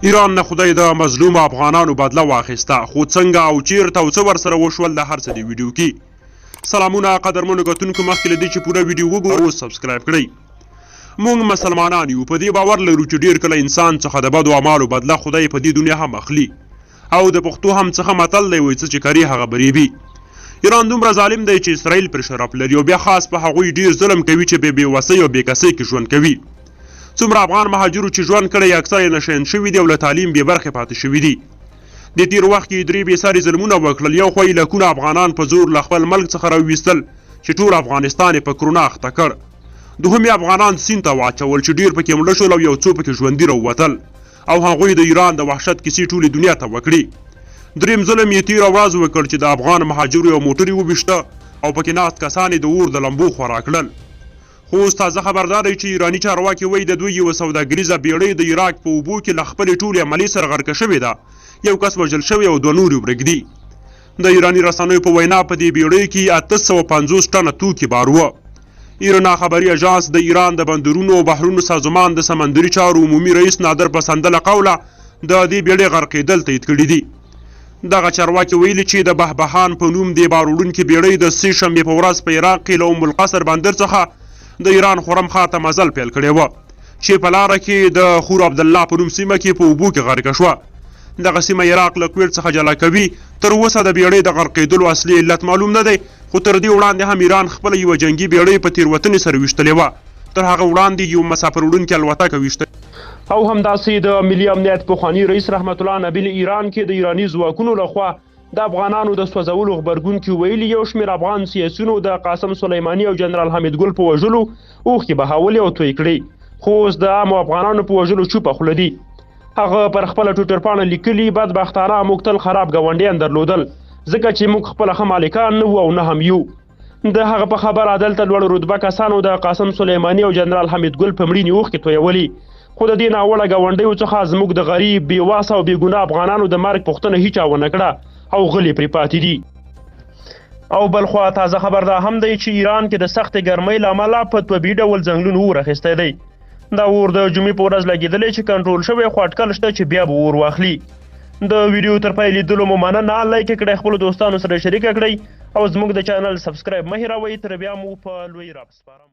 ایران نه خدای د مظلومو افغانانو بدله واخیسته، خو څنګه او چیرته او څه ورسره وشول د هر څه دی ویډیو کې. سلامونه قدرمنو کتونکو، مخکې له دې چې پوره ویډیو وګورئ اوس سبسکرایب کړئ. مونږ مسلمانان یو، په دې باور لرو چې ډیر کله انسان څخه د بدو اعمالو بدله خدای په دې دنیا هم اخلي، او د پښتو هم څخه متل دی وایي څه چې کرې هغه به ریبي. ایران دومره ظالم دی چې اسرائیل پر شرف لري او بیا خاص په هغوی ډیر ظلم کوي چې په بې وسۍ او بې کسۍ کې ژوند کوي. څومره افغان مهاجرو چې ژوند کړی اکثره یې نشه شوي دي او له تعلیم بې برخې پاتې شوي دي. د تیر وخت کې درې بې ساري ظلمونه وکړل، یو خو یې لکونه افغانان په زور له خپل ملک څخه راوویستل چې ټول افغانستان یې په کرونا اخته کړ. دوهم یې افغانان سیند ته واچول چې ډیر پکې مړه شول او یو څو پکې ژوندي راووتل او هغوی د ایران د وحشت کیسې ټولې دنیا ته وکړې. دریم ظلم یې تیره ورځ وکړ چې د افغان مهاجرو یو موټر یې وویشته او پکې ناست کسان یې د اور د لمبو خوراک کړل. خو اوس تازه خبر دا دی چې ایراني چارواکي وایي د دوی یوه سوداګریزه بیړۍ د عراق په اوبو کې له خپلې ټولې عملې سره غرقه شوې ده، یو کس وژل شوی او دوه نور یې ورک دي. د ایراني رسنیو په وینا په دې بیړۍ کې 850 ټنه توکي بار وو. ایرنا خبري اژانس د ایران د بندرونو او بحرونو سازمان د سمندري چارو عمومي رئیس نادر پسنده له قوله د دې بیړۍ غرقېدل تایید کړي دي. دغه چارواکي ویلي چې د بهبهان په نوم دې بار وړونکې بیړۍ د سې شنبې په ورځ په عراق کې له ام القصر بندر څخه د ایران خرم ښار ته مزل پیل کړی و چې په لاره کې د خور عبدالله په نوم سیمه کې په اوبو کې غرقه شوه. دغه سیمه عراق له کویټ څخه جلا کوي. تر اوسه د بیړۍ د غرقېدلو اصلي علت معلوم نه دی، خو تر دې وړاندې هم ایران خپله یوه جنګي بیړۍ په تېروتنې سره ویشتلې وه. تر هغه وړاندې یوه مسافر وړونکې الوتکه ویشتلې. او همداسې د ملي امنیت پخواني رئیس رحمت الله نبیل ایران کې د ایراني ځواکونو له خوا د افغانانو د سوځولو غبرګون کې ویلي، یو شمېر افغان سیاسیونو د قاسم سلیماني او جنرال حمید ګل په وژلو اوښکې بهولې او توی کړې، خو اوس د عامو افغانانو په وژلو چوپه خوله دي. هغه پر خپله ټویټر پاڼه لیکلي، بدبختانه موږ تل خراب ګاونډیان درلودل، ځکه چې موږ خپله ښه مالکان نه وو او نه هم یو. د هغه په خبره دلته لوړ رتبه کسانو د قاسم سلیماني او جنرال حمید ګل په مړینې اوښکې تویولې، خو د دې ناوړه ګاونډیو څخه زموږ د غریب، بې وسه او بې ګناه افغانانو د مرګ پوښتنه هیچا ونه کړه او غلي پرې پاتې دي. او بلخوا تازه خبر دا هم دی چې ایران کې د سختې ګرمۍ له امله په طبیعي ډول ځنګلونو اور اخیستی دی. دا اور د جمعې په ورځ لګېدلی چې کنټرول شوی، خو اټکل شته چې بیا به اور واخلي. د ویډیو تر پای لیدلو مو مننه. لایک کړئ، خپلو دوستانو سره شریکه کړئ او زموږ د چینل سبسکرایب مه هېروئ. تر بیا مو په لوی رب سپارم.